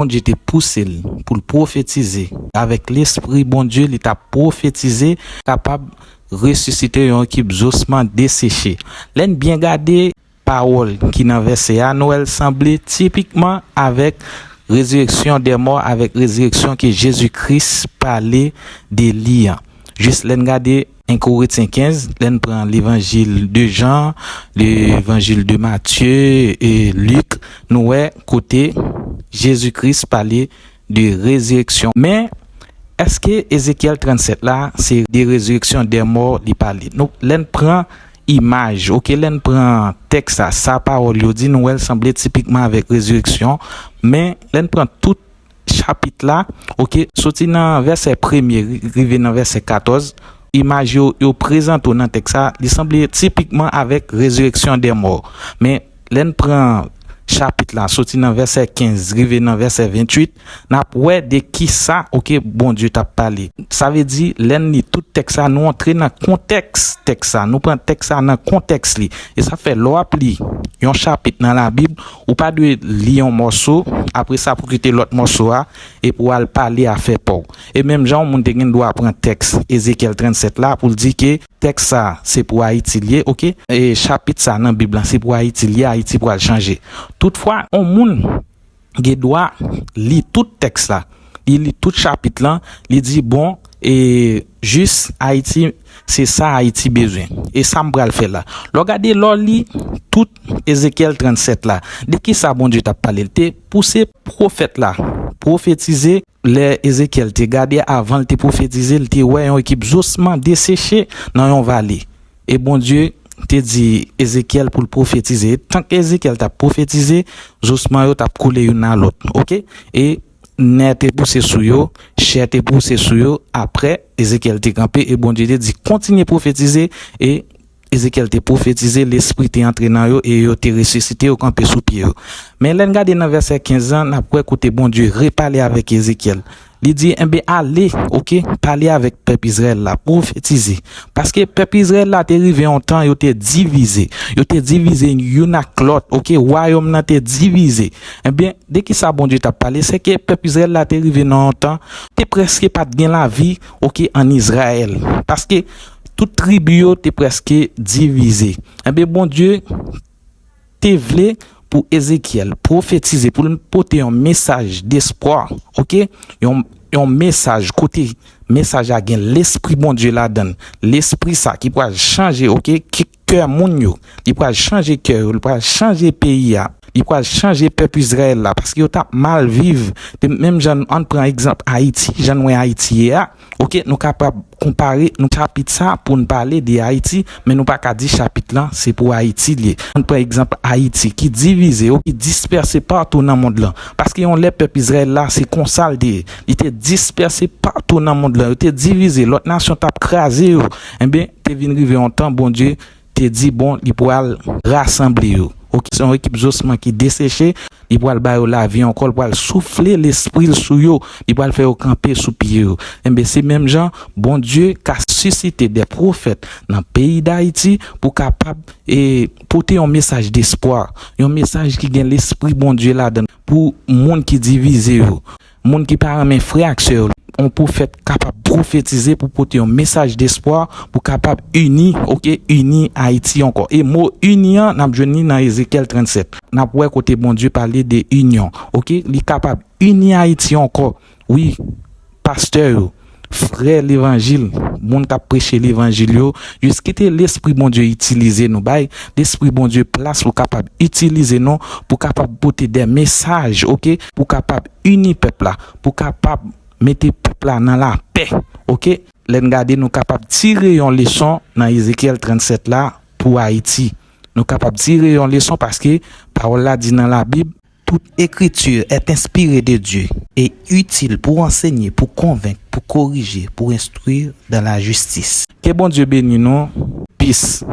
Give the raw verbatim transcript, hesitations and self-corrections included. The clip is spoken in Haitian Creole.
Bondye te pouse l pou l pwofetize. Avèk lespri Bondye, li t ap pwofetize, kapab resisite yon ekip zosman deseche. Lè n byen gade pawòl ki nan vèsè a, nou wè l sanble tipikman avèk rezireksyon dè mò, avèk rezireksyon ke Jezi Kris pale de li an. Jis lè n gade en Korentyen kenz, lè n pran levanjil de Jan, levanjil de Matye e Lik, nou wè kote Jezi Kris pale de rezireksyon. Men, èske Ezekyèl trannsèt la, se de rezireksyon dè mò li pale? Nou, lè n pran imaj, oke, lè n pran tèks sa, sa pawòl yo di, nou wè l sanble tipikman avèk rezireksyon, men lè n pran tout chapit la, oke, soti nan vèsè premye ri- rive nan vèsè katòz, imaj yo, yo prezante w nan tèks sa, li sanble tipikman avèk rezireksyon dè mò. Men, lè n pran chapit la, soti nan vèsè kenz rive nan vèsè venntuit, n ap wè de kisa, oke, Bondye t ap pale. Sa vle di, lè n li tout tèks sa, nou antre nan kontèks tèks sa, nou pran tèks sa nan kontèks li. E sa fè, lè w ap li yon chapit nan Labib, ou pa dwe li yon mòso, apre sa pou kite lòt mòso a, e pou al pale afè pa w. E menm jan yon moun te gen dwa pran tèks Ezekyèl trannsèt la pou l di ke tèks sa se pou Ayiti l ye, oke? E chapit sa nan Bib lan se pou Ayiti l ye, Ayiti pral chanje. Toutfwa, yon moun gen dwa li tout tèks la, li li tout chapit lan, li di, bon, e jis Ayiti, se sa Ayiti bezwen. E sa m pral fè la. Lè w gade, lè w li tout Ezekyèl trannsèt la, de kisa Bondye t ap pale? L te pouse pwofèt la pwofetize. Lè Ezekyèl te gade, avan l te pwofetize, l te wè yon ekip zosman deseche nan yon vale. E Bondye te di Ezekyèl pou l pwofetize. E tank Ezekyèl t ap pwofetize, zosman yo t ap kole youn a lòt. Oke? E nè te pouse sou yo, chè te pouse sou yo. Apre, Ezekyèl te kanpe e Bondye te di, kontinye pwofetize. E Ezekyèl te pwofetize, lespri te antre nan yo e yo te resisite, yo kanpe sou pye yo. Men lè n gade nan vèsè kenz lan, n ap wè kote Bondye repale avèk Ezekyèl. Li di, enben, ale, oke, pale avèk pèp Izrayèl la, pwofetize. Paske pèp Izrayèl la te rive yon tan, yo te divize. Yo te divize youn ak lòt, oke, wayòm nan te divize. Enben, de kisa Bondye t ap pale? Se ke pèp Izrayèl la te rive nan yon tan, te prèske pa t gen lavi, oke, ann Izrayèl. Paske tout tribi yo te prèske divize. Enben, Bondye te vle pou Ezekyèl pwofetize, pou l pote yon mesaj despwa, oke? Yon, yon mesaj kote mesaj la gen lespri Bondye ladan l. Lespri sa ki pral chanje, oke? Ki kè moun yo. Li pral chanje kè yo, li pral chanje peyi a. Li pral chanje pèp Izrayèl la, paske yo t ap mal viv. Te menm jan, ann pran egzanp Ayiti, jan n wè Ayiti ye a. Oke, nou kapab konpare nou chapit sa pou n pale de Ayiti, men nou pa ka di chapit lan se pou Ayiti l ye. Ann pran egzanp Ayiti ki divize, oke, ki dispèse patou nan mond lan. Paske yon lè pèp Izrayèl la, se konsa l te ye. Li te dispèse patou nan mond lan. Yo te divize, lòt nasyon t ap kraze yo. Enben, te vin rive yon tan, Bondye te di, bon, li pral rasanble yo. Oke, se yon ekip zosman ki deseche, li pral ba yo lavi ankò, li pral soufle lespri l sou yo, li pral fè yo kanpe sou pye yo. Enben, se menm jan, Bondye ka sisite de pwofèt nan peyi Dayiti pou kapab, e, pote yon mesaj despwa, yon mesaj ki gen lespri Bondye ladan l pou moun ki divize yo. Moun ki pa renmen frè ak sè yo, yon pwofèt kapab pwofetize pou pote yon mesaj despwa, pou kapab ini, oke, ini Ayiti ankò. E mo ini an, n ap jwenn li nan Ezekyèl trannsèt. N ap wè kote Bondye pale de inyon, oke? Li kapab ini Ayiti ankò. Wi, pastè yo, frè levanjil, moun k ap preche levanjil yo, jis kite lespri Bondye itilize nou, bay lespri Bondye plas pou kapab itilize nou, pou kapab pote de mesaj, oke? Pou kapab ini pèp la, pou kapab mete pèp la nan lapè, oke? Lè n gade, nou kapab tire yon leson nan Ezekyèl trannsèt la pou Ayiti. Nou kapab tire yon leson paske pawòl la di nan Labib, toute écriture est inspirée de Dieu et utile pour enseigner, pour convaincre, pour corriger, pour instruire dans la justice. Ke Bondye beni nou. Peace.